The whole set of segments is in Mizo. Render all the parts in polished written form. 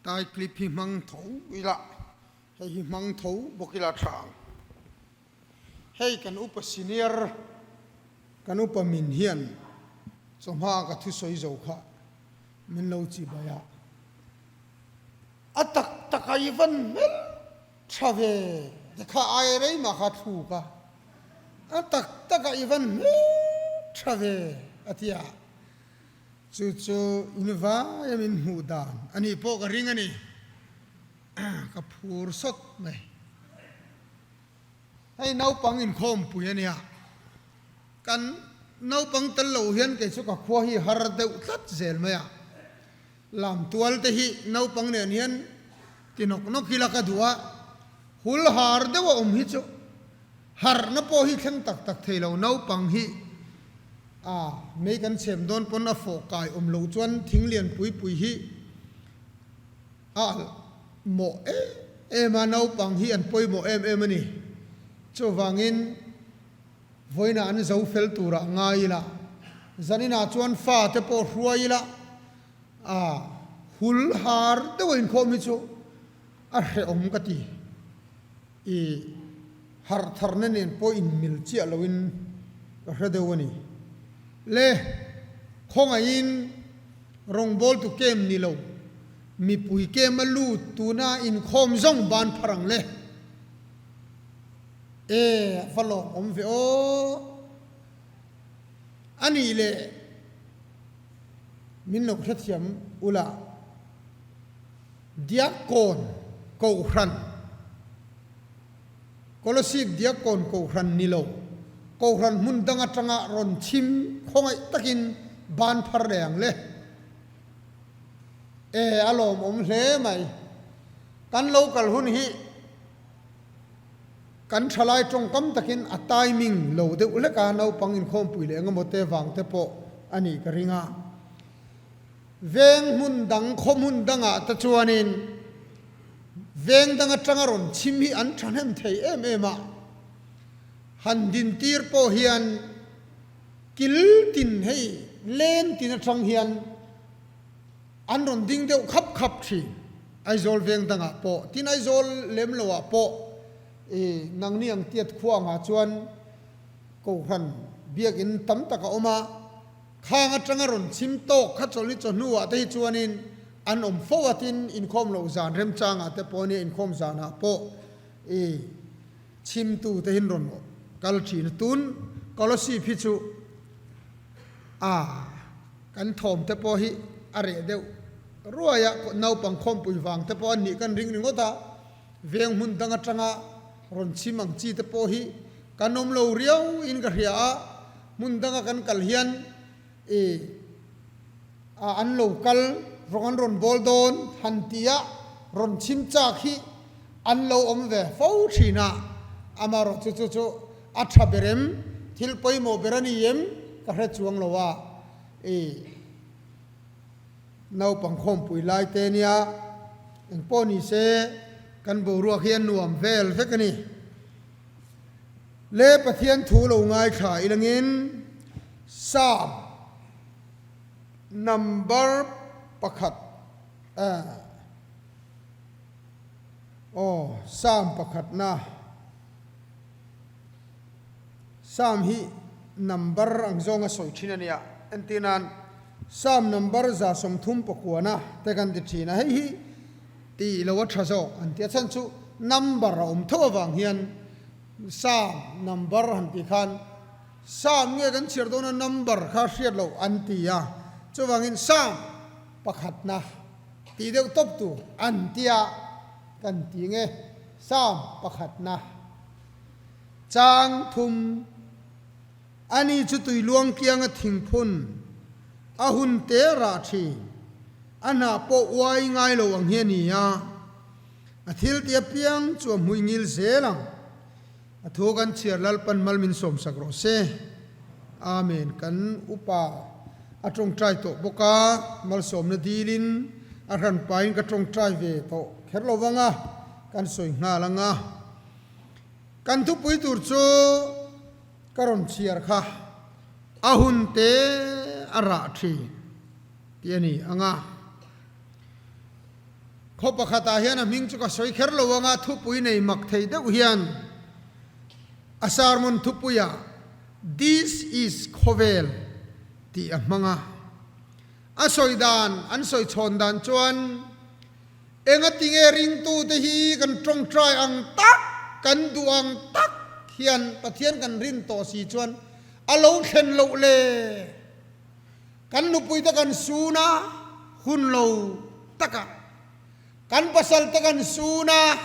Tai clip hi hmang tho ila, hei hi hmang tho bawk ila tha ang. Hei kan upa senior, kan upa min hian chawhma ka thusawi zo kha min lo chi bai a. A tak tak a i van hmel tha ve te kha ai rei mah kha thluk a, a tak tak a i van hmel tha ve a ti a. Chu chu in vai a min hmuh dan a nih pawh ka ring a ni. Ka phur sawt mai. Hei naupang inkhawmpui a nia. Kan naupang tel lo hian kei chu ka khua hi har deuh tlat zel mai a. Lamtual te hi naupang nen hian ti nawk nawk ila ka duh a. Hul har deuh a awm hi chu harhna pawh hi thleng tak tak thei lo naupang hi A, mei kan chhem dawn pawn a fawh kai awm loh chuan thing lian pui pui hi a alh mawh em em a, naupang hi an pawimawh em em a ni. Chuvangin vawiinah an zo fel turah ngai ila, zaninah chuan fa te pawh hruai ila, a hul har deuh a inkhawm hi chu a hrehawm ka ti. I harh tharna nen pawh inmil chiah loin ka hre deuh a ni. Le, khawngaihin rawngbawltu kem ni lo, mipui kem a lut tuna inkhawm zawng ban phar ang le. E, a va lawmawm ve aw. A nih leh min lo hrethiam ula. Diakkawn Kohhran, Kolosip Diakkawn Kohhran ni lo, Kohhran hmun dang atanga rawn chhim khawngaih takin ban phar leh ang le. E, a lawmawm hle mai. Kan lo kal hun hi kan thalai tawngkam takin a timing lo deuh hlek a, naupang inkhawmpui leh engemaw te vang te pawh a nih ka ring a. Veng hmun dang khaw hmun dangah te chuanin veng dang atanga rawn chhim hi an thahnem thei em em a, han din tir pawh hian kil tin hei leng tin atang hian an rawn ding deuh khap khap thin. Aizawl veng dangah pawh tin Aizawl lem loah pawh i nangni ang tiat khua angah chuan Kohhran biakin tam tak a awm a. Khang atanga rawn chhim tawk kha chawlhni chawhnuah te hi chuanin an awm fo a tin inkhawm loh zan remchangah te pawh nia inkhawm zanah pawh i chhimtu te hin rawn kal thin a. Tun Kolosip hi chu a kan thawm te pawh hi a reh deuh ruai a, naupang khawmpui vang te pawh an nih kan ring ringawt a, veng hmun dang atanga rawn chhim ang chi te pawh hi kan awm lo riau in ka hria a. Hmun danga kan kal hian i a an lo kal rawng an rawn bawl dawn han tia rawn chhim chak hi an lo awm ve fo thin a, amaherawh chu chu chu a tha ber em, thil pawimawh ber a ni em ka hre chuang lo a, i naupang khawmpui lai te nia engpawh ni se kan boruak hi a nuam vel vek a ni. Le Pathian thu lo ngaithla ilangin Psalm number pakhat aw Psalm pakhatna Psalm hi number ang zawnga sawi thin a nia entirnan Psalm number 139 te kan ti thin a hei hi tih lo a tha zawk an ti a chhan chu number a awm tho avang hian Sam number han tih khan Sam nge kan chhiar dawn a number kha hriat loh an ti a, chuvangin Sam pakhatna tih deuh tawp tur an ti a, kan ti nge Sam pakhatna chang thum ani chu tui luang kianga thingphun a hun te rah thin a hnah pawh uai ngai lo ang hi a ni a. A thil ti apiang chu a hmui ngil zel ang. A thu kan chhiar Lalpan mal min sawmsak rawh se. Amen. Kan upa a tawngtai tawh bawk a, malsawmna dilin a hran pahin ka tawngtai ve tawh kher lo vang a, kan sawi nghal ang a. Kan thupui tur chu ka rawn chhiar kha a hun te a rah thin tih a ni ang a. Khaw pakhatah hian a hming chu ka sawi kher lo anga thupui nei mak thei deuh hian a sermon thupuiah This is Khawvel tih a hmang a. A sawi dan, an sawi chhawn dan chuan engatinge ringtute hi kan tawngtai ang tak, kan duh ang tak hian Pathian kan rin tawh si chuan a lo thlen loh le? Kan nupuite kan sun a, hun lo takah kan pasalte kan sun a,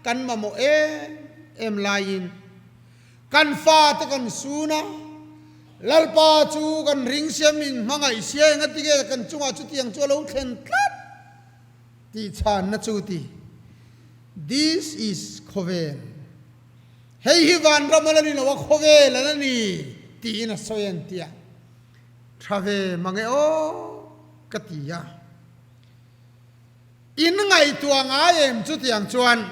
kan mamawh em em laiin kan fate kan sun a, Lalpa chu kan ring sia min hmangaih sia enga tinge kan chungah chutiang chu a lo thlen tlat tih chhanna chu ti. This is khawvel. Hei hi vanram a la ni lo a, khawvel a la ni tiin a sawi an ti a. Tha ve mange aw ka ti a. In ngaihtuah ngai em chutiang chuan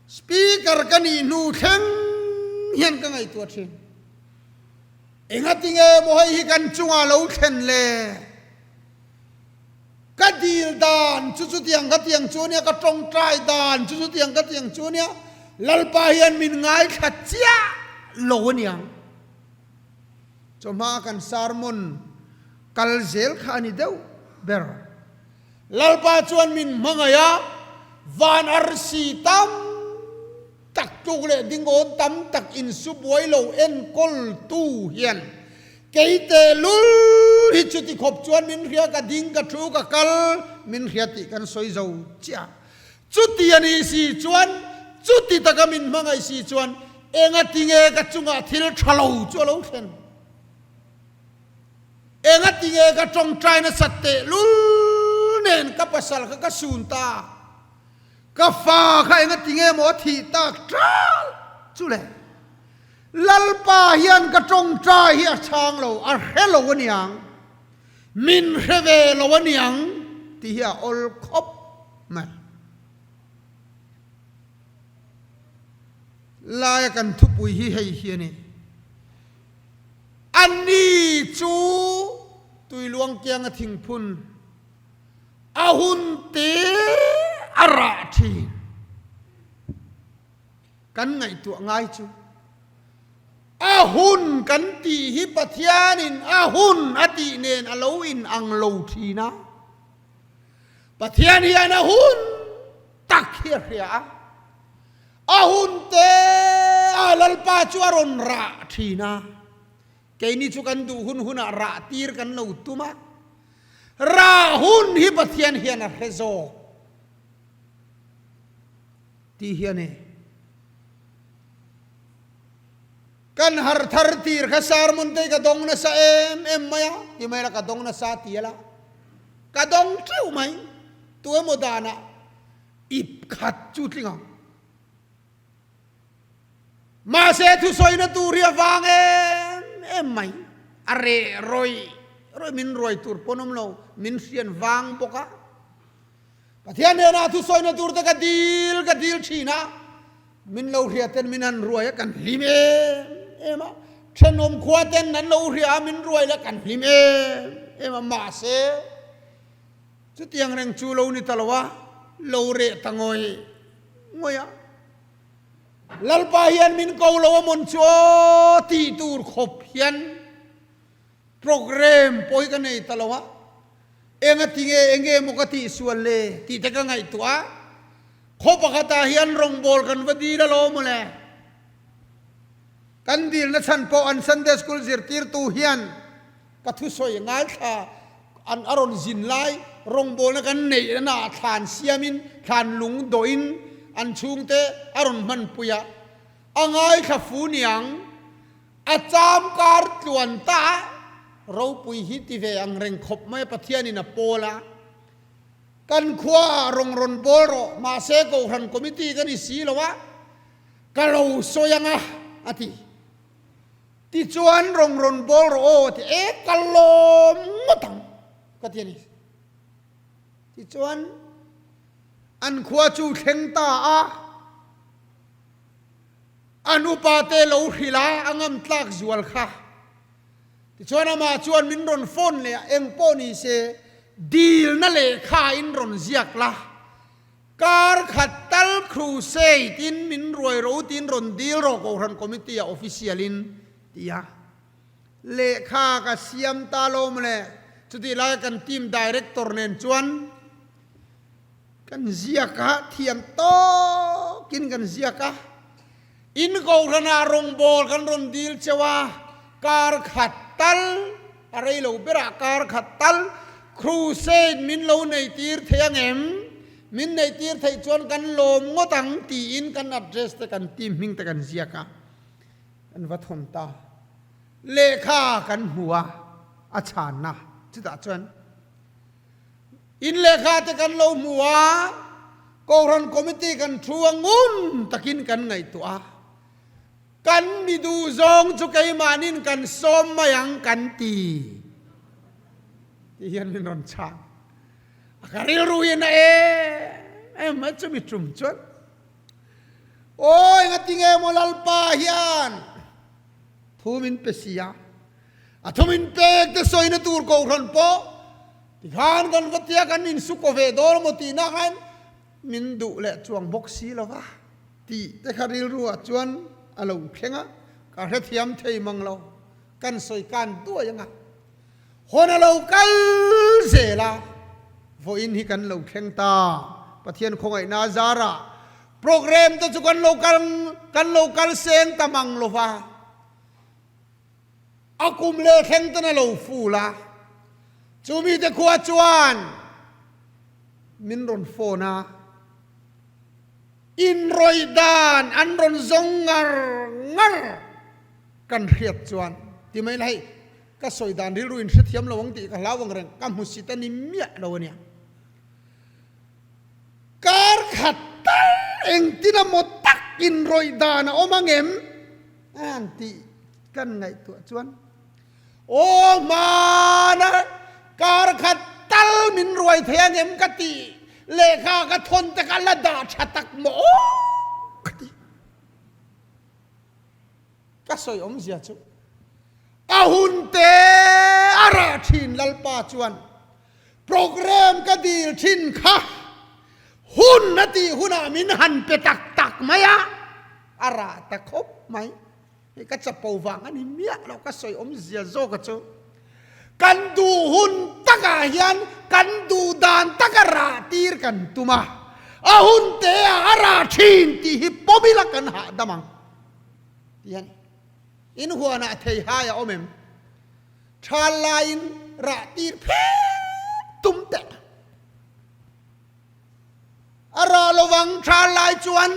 Speaker ka nih hnu thleng hian ka ngaihtuah thin. Engatinge maw hei hi kan chungah lo thlen le? Ka dil dan chu chutiang ka tiang chu ania, ka tawngtai dan chu chutiang ka tiang chu ania, Lalpa hian min ngaithla chiah lo aniang. Chawhma kan sermon kal zel kha a ni deuh ber. Lalpa chuan min hmangaih a, van arsi tam tak tluk leh dingawn tam tak insu buai lo enkawl tu hian kei tehlul hi chuti khawp chuan min hria ka ding ka thu ka kal min hria tih kan sawi zo chiah. Chuti a nih si chuan, chuti taka min hmangaih si chuan engatinge ka chungah thil tha lo chu a lo thlen? Engatinge ka tawngtai nasat tehlul nen ka pasal kha ka sun ta? Ka fa kha engatinge maw a thih tak tal chu le? Lalpa hian ka tawngtai hi a chhang lo, a hre lo aniang. Min hre ve lo a niang tih hi a awl khawp mai. Laia kan thupui hi hei hi a ni. A ni chu tuiluang kianga thingphun a hun te a rah thin. Kan ngaihtuah ngai chu a hun kan tih hi Pathianin a hun a tih nen a lo in ang lo thin a. Pathian hian a hun tak hi a hria a, a hun te a Lalpa chu a rawn rah thin a. Keini chu kan duh hun hunah rah tir kan lo tum a, rah hun hi Pathian hian a hre zawk. Tih hi a ni. Kan har thar tir kha sermon te ka dawng nasa em em mai a, ti mai la ka dawng nasa ti la, ka dawng teuh mai, tu emaw danah ip khat chu tling ang. Mahse thusawina tur hi a vang em em mai, a reh rawih rawih min ruai tur pawn awm lo, min hrian vang bawk a. Pathian hnenah thusawina tur te ka dil ka dil thin a, min lo hria ten min han ruai a kan hlim em em a, thenawm khua ten an lo hria a min ruai la kan hlim em em a, mahse chutiang reng chu lo ni ta lo a, lo reh ta ngawih ngawih a. Lalpa hian min ko lo a mawn chu aw tih tur khawp hian Program pawh hi ka nei ta lo a, enga tinge enge maw ka tih sual le tih te ka ngaihtuah a, khaw pakhatah hian rawngbawl kan va dil alawm maw le. Kan dilna chhan pawh an Sunday School zirtirtu hian ka thusawi ngaithla an a rawn zin lai rawngbawlna kan neih naah thlan siamin thlan lung dawhin an chhungte a rawn hmanpui a, a ngaithla fu niang. A cham kar tluan ta a, ropui hi ti ve ang reng khawp mai a, Pathianin a pawl a, kan khua ah rawng rawn bawl rawh, mahse Kohhran Committee ka ni si lo a, ka lo sawi ang a, a ti. Tichuan rawng rawn bawl rawh aw a ti, e ka lawm ngawt ang ka ti a ni. Tichuan an khua chu thleng ta a. An upate lo hrilh a, a ngam tlak zual kha. Tichuan amah chuan min rawn phone leh a, eng pawh ni se, dilna lehkha in rawn ziak la. Kar khat tal crusade in min ruai ro tiin rawn dil rawh Kohhran Committee ah official in ti a. Lehkha ka siam ta lo mawle. Chutih laia kan team director nen chuan kan ziak a, thiam tawkin kan ziak a. In Kohhranah rawngbawl kan rawn dil cheu a, kar khat tal, a rei lo berah kar khat tal crusade min lo nei tir thei ang em? Min nei tir theih chuan kan lawm ngawt ang tiin kan address te kan team hming te kan ziak a, kan va thawn ta. Lehkha kan hmu a, a chhanna chutah chuan In lehkha te kan lo hmu a, Kohhran Committee kan thu a ngun takin kan ngaihtuah a, kan mi duh zawng chu keimahnin kan sawm mai ang kan ti tih hian min rawn chhang a, ka rilru in a em em mai chumi tum chuan aw engatinge maw Lalpa hian thu min pe si a, A thum in pek te sawina tur kohhran pawh tikhan kan va tia kan insu kaw ve dawn emaw tih nak hian min duh leh chuang bawk si lo va tih te kha rilru ah chuan a lo thleng a, ka hrethiam thei mang lo, kan sawi kan duai anga hawn a lo kal zel a, vawiin hi kan lo thleng ta, Pathian khawngaihna a zarah programme te chu kan lo kal kan lo kal seng ta mang lo va. A kum leh thleng ten a lo ful a, chu mite khua chuan min rawn phone a, inrawih dan an rawn zawng ngar ngar kan hriat chuan ti mai la hei ka sawi dan rilru in hrethiam lo ang tih ka hlau ang reng ka hmusit a ni miah lo a nia. Kar khat tal engtin emaw tak inrawih dan a awm ang em? An tih kan ngaihtuah chuan aw hmana kar khat tal min ruai thei ang em ka tih lehkha ka thawn te kha la dah tha tak maw aw ka ti. Ka sawi awmzia chu a hun te a rah thin Lalpa chuan Program ka dil thin kha hun a tih hunah min han pe tak tak mai a, a rah ta khawp mai. Hei ka chapo vang a ni miah lo, ka sawi awmzia zawk a chu. Kan duh hun takah hian kan duh dan taka rah tir kan tum a, a hun te ah a rah thin tih hi pawm ila kan hahdam ang tih a ni. In huanah theihai a awm em? Thal laiin rah tir phet tum teh. A rah lovang thal lai chuan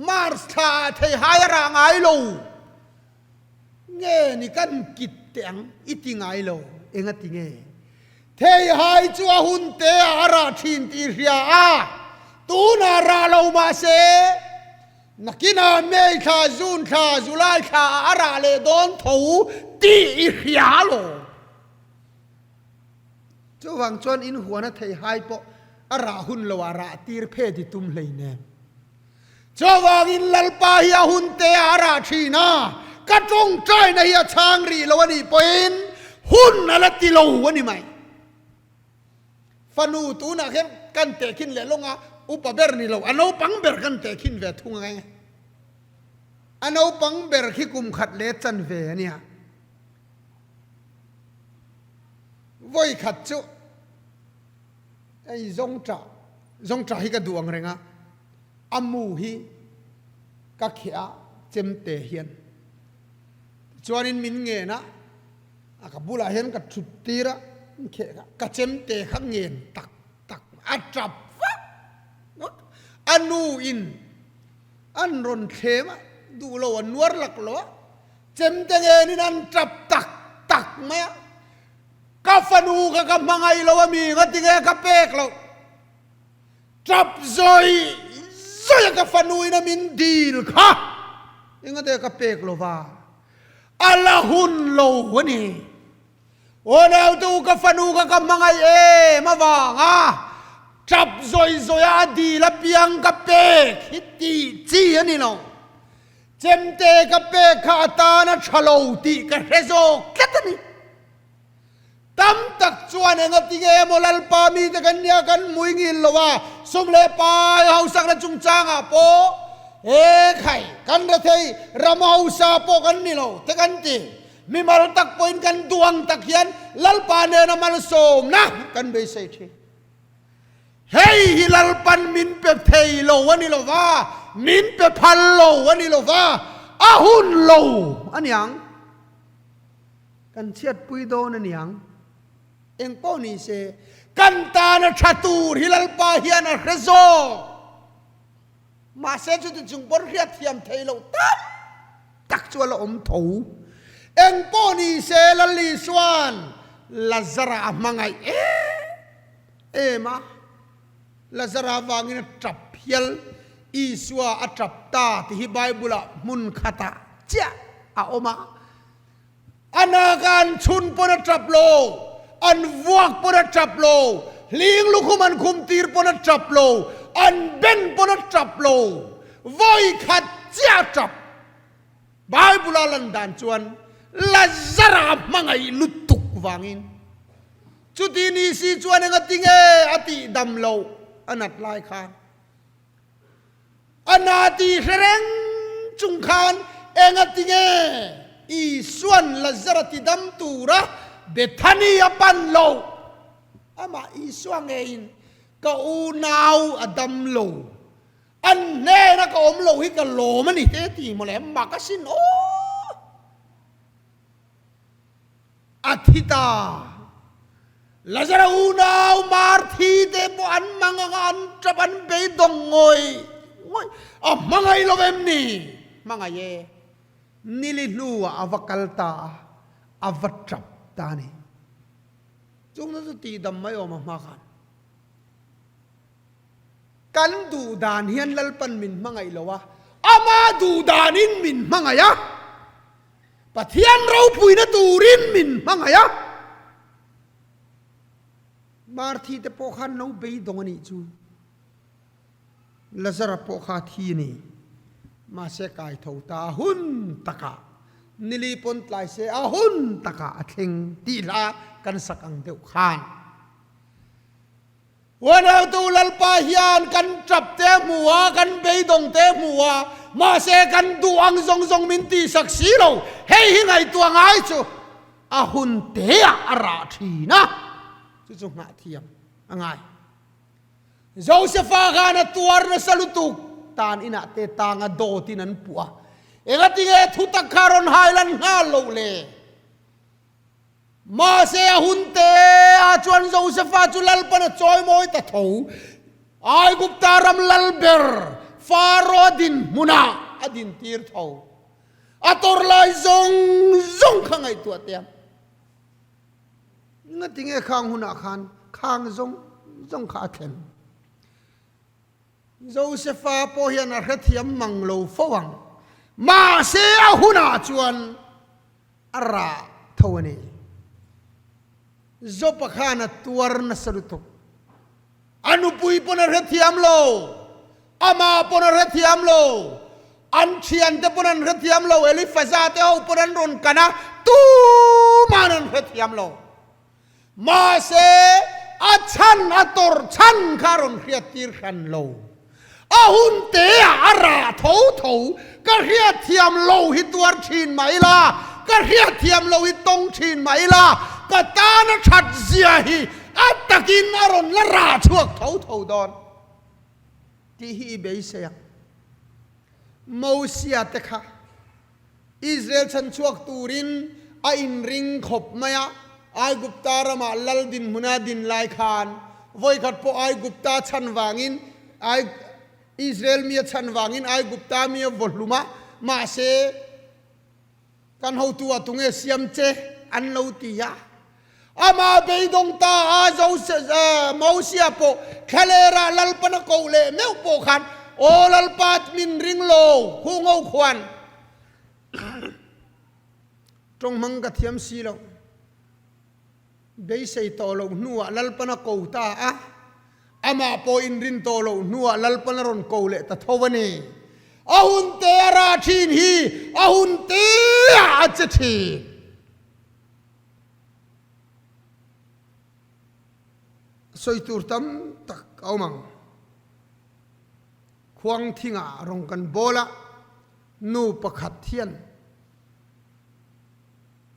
Mars thla ah theihai a rah ngai lo. Nge ni kan kit teh ang i ti ngai lo. Eng a ti nge? Theihai chu a hun te ah a rah thin tih hria a, tunah rah lo mahse Nakinah May thla, June thla, July thla ah a rah leh dawn tho tih i hria lo. Chuvang chuan in huan a thei hai pawh a rah hun lo ah rah tir phet i tum hleinem. Chuvangin Lalpa hi a hun te ah a rah thin a, ka tawngtaina hi a chhang rih lo a nih pawhin hun a la ti lo a ni mai. Fanu tunah khian kan tehkhin leh lawng a, upa ber ni lo, a naupang ber kan tehkhin ve thung ang e. A naupang ber khi kum khat leh chan ve a nia. Vawi khat chu hei zawngṭah, zawngṭah hi ka duh ang reng a, a mu hi ka kheh a chemte hian. Tichuanin min ngen a. A ka bulah hian ka thut tir a, kheh kha ka chemte kha ngen tak tak a tap vak vak. A nu in an rawn thlem a, duh lo a nuar lak lo a, chemte ngen in an tap tak tak mai a. Ka fanu kha ka hmangaih lo a mi ngatinge ka pek loh. Tap zawi zawi a ka fanu in a min dil kha engate ka pek lo va. A la hun lo a ni. Aw nautu ka fanu kha ka hmangaih em avanga tap zawi zawi a a dil apiang ka pek hi tih chi a ni lo. Chemte ka pek kha a tan a tha lo tih ka hre zawk tlat a ni. Tam tak chuan engatinge emaw Lalpa mite kan nia kan hmui ngil lo a, sum leh pai hausakna chungchangah pawh he khai kan rethei ram hausa pawh kan ni lo te kan ti. Mimal tak pawhin kan duh ang tak hian Lalpa nena malsawmna kan beisei thin. Hei hi Lalpan min pe thei lo a ni lo va, min pe phal lo a ni lo va, a hun lo a niang. Kan chhiatpui dawn a niang. Eng pawh ni se, kan tana tha tur hi Lalpa hian a hre zawk. Mahse chuti chung pawn hriatthiam thei loh tam tak chu a la awm tho. Eng pawh ni se, Lal Isua'n Lazara a hmangaih em em a. Lazara avangin a tap hial. Isua a tap ta tih hi Bible-ah hmun khatah chiah a awm a. A naka an chhun pawn a tap lo, an vuak pawn a tap lo, hling lukhum an khum tir pawn a tap lo, an ben pawn a tap lo, vawi khat chiah a tap. Bible-a lan dan chuan Lazara hmangaih lutuk vangin chuti ni si chuan engati nge a tih dam loh a nat lai khan a na tih hre reng chung khan engati nge Isua'n Lazara ti dam tura Bethany a pan loh amah Isua ngeiin ka unau a dam lo An hnena ka awm lo hi ka lawm a ni te ti mawle mak a sin aw. A thi ta. Lazara unau Marthi te pawh an mang anga an tap an beidawng ngawih ngawih. A hmangaih lo em ni? Hmangaih e. Nili hnuah a va kal ta a, a va tap ta a ni. Chungna chu tihdam mai awm a hma khan. Kan duh dan hian Lalpan min hmangaih lo a, ama duh danin min hmangaih a, Pathian ropuina turin min hmangaih a. Marthi te pawh khan lo beidawng a nih chu. Lazara pawh kha a thi a ni. Mahse kai tho ta a hun takah nili pawn tlai se a hun takah a thleng tih hla kan sak ang deuh khan. Uanautu Lalpa hian kan tap te hmu a, kan beidawng te hmu a, mahse kan duh ang zawng zawng min tihsak si lo. Hei hi ngaihtuah ngai chu a hun teah a rah thin a, chu chu nghah thiam a ngai. Josefa khan a tuar nasa lutuk, tan inah te tanga dawtin an puh a, engatinge thutak kha rawn hailan nghal loh le? Mahse a hun te ah chuan Josefa chu Lalpan a chawimawi ta tho. Aigupta ram lal ber Faro dinhmunah a dintir tho. A tawrh lai zawng zawng kha ngaihtuah teh ang. Ngatinge khang hunah khan khang zawng zawng kha a thlen? Josefa pawh hian a hrethiam mang lo fo ang. Mahse a hunah chuan a rah tho a ni. Jopa khan a tuar nasa lutuk. A nupui pawn a hrethiam lo, amah pawn a hrethiam lo, an thiante pawn an hrethiam lo, Elifaza te ho pawn an rawn kan a, tuman an hrethiam lo. Mahse, a chhan a tawrh chhan kha a rawn hriattir hran lo. A hun teah a rah tho tho, ka hriatthiam lo hi tuar thin mah ila, ka hriatthiam lo hi tawng thin mah ila, ka tan a that zia hi a takin a rawn la rah chhuak tho tho dawn tih hi i beisei ang. Mosia te kha. Israel chhan chhuak turin a inring khawp mai a, Aigupta ramah lal dinhmuna din lai khan vawikhat pawh Aigupta chhan vangin Israel mi a chhan vangin Aigupta mi a vaw hlum a, mahse kan hotu ah tunge siam che an lo ti a. Amah beidawng ta a Joseph Mosia pawh thlalerah Lalpan a koh leh meuh pawh khan, Aw Lalpa min ring lo, khu ngo khuan tawng hmang ka thiam si lo. Beisei tawh loh hnuah Lalpan a ko ta a, amah pawh inrin tawh loh hnuah Lalpan a rawn ko leh ta tho a ni. A hun te a rah thin hi a hun te ah a che thin. Sawi tur tam tak a awm ang. Khuang thingah rawng kan bawl a, nu pakhat hian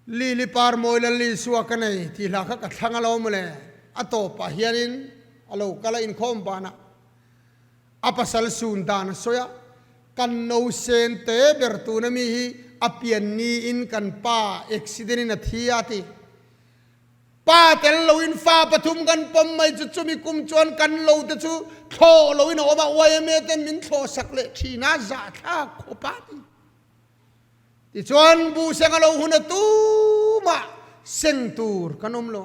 Lili par mawi la Lisua ka nei tih hla kha ka thlang a lo mawle. A tawpah hianin a lo kal a inkhawm banah a pasal sun dan a sawi a, kan no sen te ber tuna mi hi a pian niin kan pa accident in a thi a ti. Pa tel loin fa pathum kan pawm mai chu chumi kum chuan kan lo te chu thlawh loin a awm a, yma ten min thlawh sak leh thin a, zahthlak khawp a ti. Tichuan bu seng a lo hun a tumah seng tur kan awm lo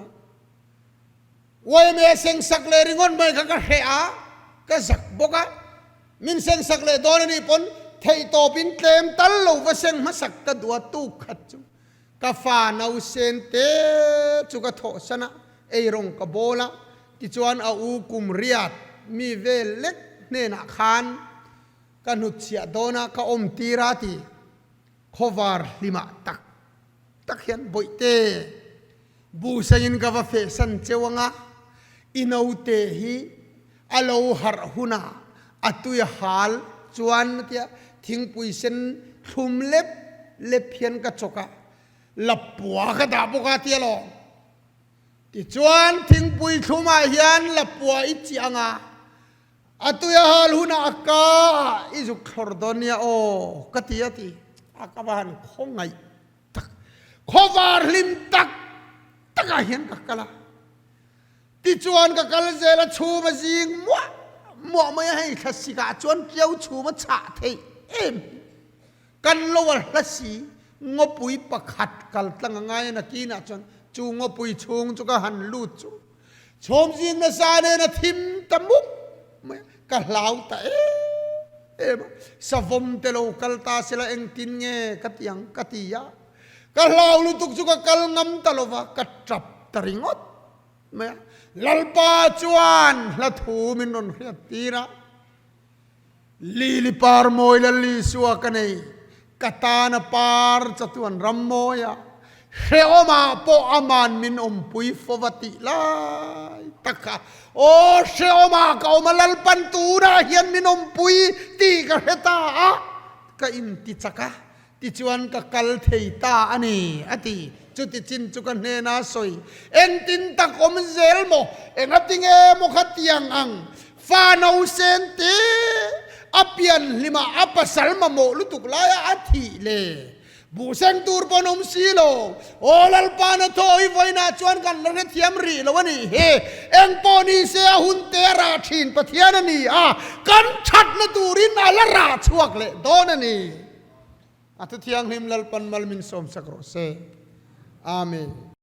a, yma seng sak leh ringawt mai kha ka hreh a, ka zak bawk a, min seng sak leh dawn a nih pawn theihtawpin tlem tal lo va seng hmasak ka duh a, tuk khat chu Ka fa nausen te chu ka thawhsan a, eirawng ka bawl a, tichuan a u kum riat mi vel lek hnenah khan ka hnutchhiah dawn a, ka awm tir a ti. Khawvar hlimah tak tak hian Bawihte, buhsangin ka va fehsan cheu ang a, i naute hi a lo harh hunah a tui a hal chuan a tia thingpui sen thlum lep lep hian ka chawk a, lapua ka dah bawk a tia lawm. Tichuan thingpui thlumah hian lapua i chiah ang a, a tui a hal hunah a ka ah i zuk thlawr dawn nia aw ka ti a ti. A ka va han khawngaih tak, khawvar hlim tak takah hian ka kal a. Tichuan ka kal zel a chhum a zing muah muah mai a, hei thlasik ah chuan ṭiau chhum a chhah theih em hi. Kan lo a hla si, ngawpui pakhat kal tlang a ngai a nakinah chuan chu ngawpui chhung chu ka han lut chu chhum zing nasa nen a thim ta mup mai a, ka hlau ta em em a, savawm te lo kal ta sela engtin nge ka ti ang ka ti a, ka hlau lutuk chu ka kal ngam ta lova ka tap ta ringawt. Mai a, Lalpa chuan hla thu min rawn hriat tir a, Lili par mawi la Lisua ka nei, ka tana par chatuan ram mawi a, hrehawmah pawh aman min awmpui fova tih lai tak kha, aw hrehawmah ka awm a, Lalpan tunah hian min awmpui tih ka hre ta a, ka inti chak a, Tichuan ka kal thei ta a ni, a ti. Chuti chin chu ka hnena sawi, Engtin tak awm zel maw? Engati nge maw kha tiang ang? Fa nausen te a pian hlimah a pasal mamawh lutuk laia a thih le? Buhseng tur pawn awm si lo. Aw Lalpa na thaw hi vawiinah chuan kan la hrethiam rih lo a nih hi. Eng pawh ni se a hun te a rah thin Pathian a ni a, kan thatna turin a la rah chhuak leh dawn a ni. A thu thianghlim Lalpan mal min sawmsak rawh se. Amen.